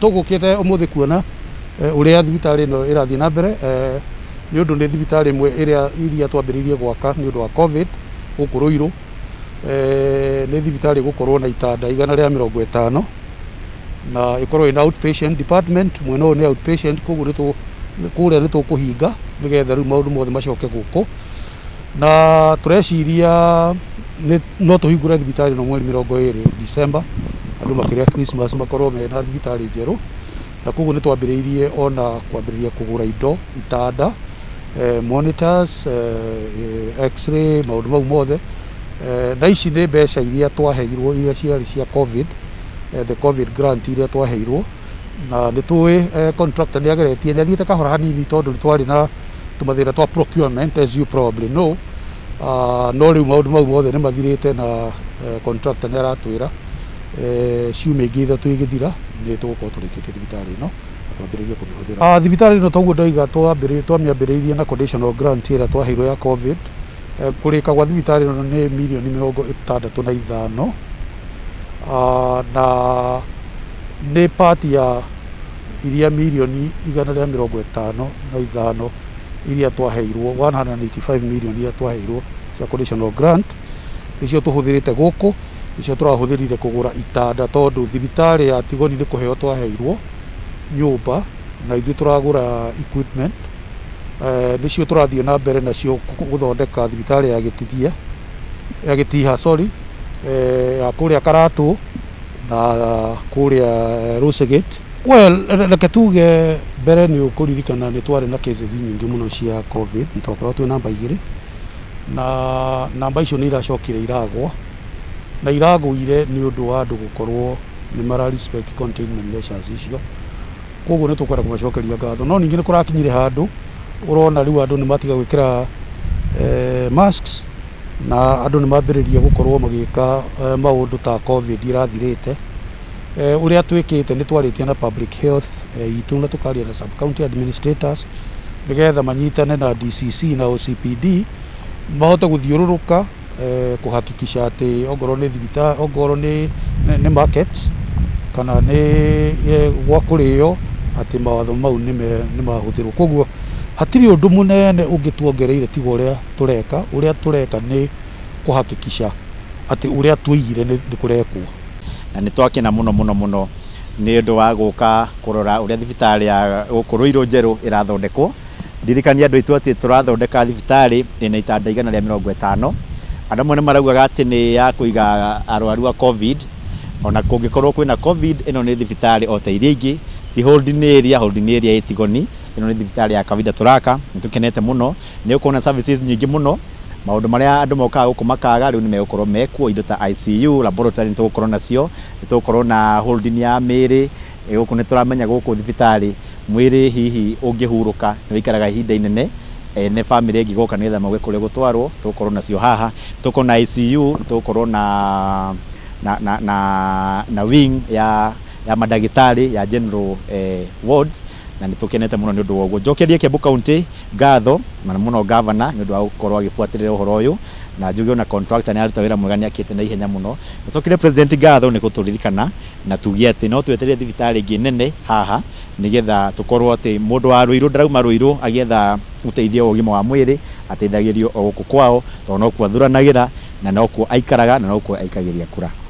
Tũgũkĩte ũmũthĩ kuona ũrĩa thibitarĩ ĩno ĩrathiĩ na mbere, nĩ ũndũ nĩ thibitarĩ ĩmwe ĩrĩa iria twambĩrĩirie gwaka nĩ ũndũ wa COVID gũkũ Ruiru. Nĩ thibitarĩ ĩgũkorwo na itanda 150 na ĩkorwo ĩna outpatient department. Mwena ũyũ nĩ outpatient, koguo kũrĩa nĩ tũkũhinga nĩgetha rĩu maũndũ mothe macoke gũkũ, na tũreciria no tũhingũre thibitarĩ ĩno mweri 20 December, andũ makĩrĩa Christmas makorwo mena thibitarĩ njerũ. Na koguo nĩ twambĩrĩirie ona kwambĩrĩria kũgũra indo, itanda, monitors, x-ray, maũndũ mau mothe. Na ici nĩ mbeca iria twaheirwo, iria ciarĩ cia COVID, the COVID grant iria twaheirwo. Na nĩ tũĩ contractor nĩ ageretie, nĩ athiĩte kahora hanini tondũ nĩ twarĩ na tũmathĩna twa procurement, as you probably know. No rĩu maũndũ mau mothe nĩ mathirĩte na contractor nĩ aratwĩra ciumia ingĩ 3 igĩthira nĩ tũgũkorwo tũrĩkĩtie thibitarĩ ĩno na twambĩrĩrie kũmĩhũthĩra. Thibitarĩ ĩno, toguo ndoiga, twamĩambĩrĩirie na conditional grant ĩrĩa twaheirwo ya COVID. Kũrĩka gwa thibitarĩ ĩno nĩ mirioni 65, na nĩ part ya iria mirioni 155 iria twaheirwo, 185 million iria twaheirwo cia conditional grant. Nĩcio tũhũthĩrĩte gũkũ, nĩcio tũrahũthĩrire kũgũra itanda, tondũ thibitarĩ ya Tigoni nĩ kũheo twaheirwo nyũmba na ithuĩ tũragũra equipment. Nĩcio tũrathiĩ na mbere nacio gũthondeka thibitarĩ ya Gĩtithia, ya Gĩtiha, sorry, ya kũrĩa Karatũ na kũrĩa Rũcegate. Well, reke tuge mbere nĩ ũkũririkana nĩ twarĩ na cases nyingĩ mũno cia COVID, nĩ twakoragwo twĩ namba 2, na namba icio nĩ iracokire iragwa, na iragũire nĩ ũndũ wa andũ gũkorwo nĩ mara respect containment measures icio. Koguo nĩ tũkwenda kũmacokeria ngatho, no ningĩ nĩ kũrakinyire handũ ũrona rĩu andũ nĩ matiga gwĩkĩra masks na andũ nĩ mambĩrĩria gũkorwo magĩka maũndũ ta COVID irathirĩte. Ũrĩa twĩkĩte, nĩ twarĩtie na public health itũ na tũkaria na sub county administrators nĩgetha manyitane na DCC na OCPD mahote gũthiũrũrũka kũhakikisha atĩ ongorwo nĩ thibitarĩ, ongorwo nĩ markets kana nĩ gwa kũrĩo, atĩ mawatho mau nĩ mahũthĩrwo. Koguo hatirĩ ũndũ mũnene ũngĩ tuongereire tiga ũrĩa tũreka. Ũrĩa tũreka nĩ kũhakikisha atĩ ũrĩa tuigire nĩ kũrekwo. Na nĩ twakena mũno mũno mũno nĩ ũndũ wa gũka kũrora ũrĩa thibitarĩ ya gũkũ Ruiru njerũ ĩrathondekwo. Ndirikania andũ aitũ atĩ tũrathondeka thibitarĩ ĩna itanda 150. Andũ amwe nĩ maraugaga atĩ nĩ ya kũiga arwaru a COVID. Ona kũngĩkorwo kwĩna COVID, ĩno nĩ thibitarĩ o ta iria ingĩ, ti holding area. Holding area ĩ Tigoni, ĩno nĩ thibitarĩ ya kawaida tũraka. Nĩ tũkenete mũno, nĩ ũkuona services nyingĩ mũno. Maũndũ marĩa andũ mokaga gũkũ makaga, rĩu nĩ megũkorwo mekuo, indo ta ICU, laboratory nĩ tũgũkorwo nacio, nĩ tũgũkorwo na holding ya mĩĩrĩ gũkũ. Nĩ tũramenya gũkũ thibitarĩ mwĩrĩ hihi ũngĩhurũka nĩ wĩikaraga ihinda inene, ene bamĩrĩ ĩngĩgoka nĩgetha mauge kũrĩa gũtwarwo, tũgũkorwo nacio haha. Tũgũkorwo na ICU, tũgũkorwo na wing ya mandagĩtarĩ ya general wards, na nĩ tũkenete mũno nĩ ũndũ wa ũguo. Njokerie Kiambu County ngatho na mũno governor nĩ ũndũ wa gũkorwo agĩbuatĩrĩra ũhoro ũyũ, na njuge ona contractor nĩ aruta wĩra mwega, nĩ akĩte na ihenya mũno. Njokerie president ngatho nĩ gũtũririkana na tuge atĩ no tweterere thibitarĩ ĩngĩ nene haha, nĩgetha tũkorwo atĩ mũndũ wa Ruiru ndarauma Ruiru agĩetha ũteithio wa ũgima wa mwĩrĩ, ateithagĩrio o gũkũ kwao, tondũ nokuo athuranagĩra na nokuo aikaraga na nokuo aikagĩria kura.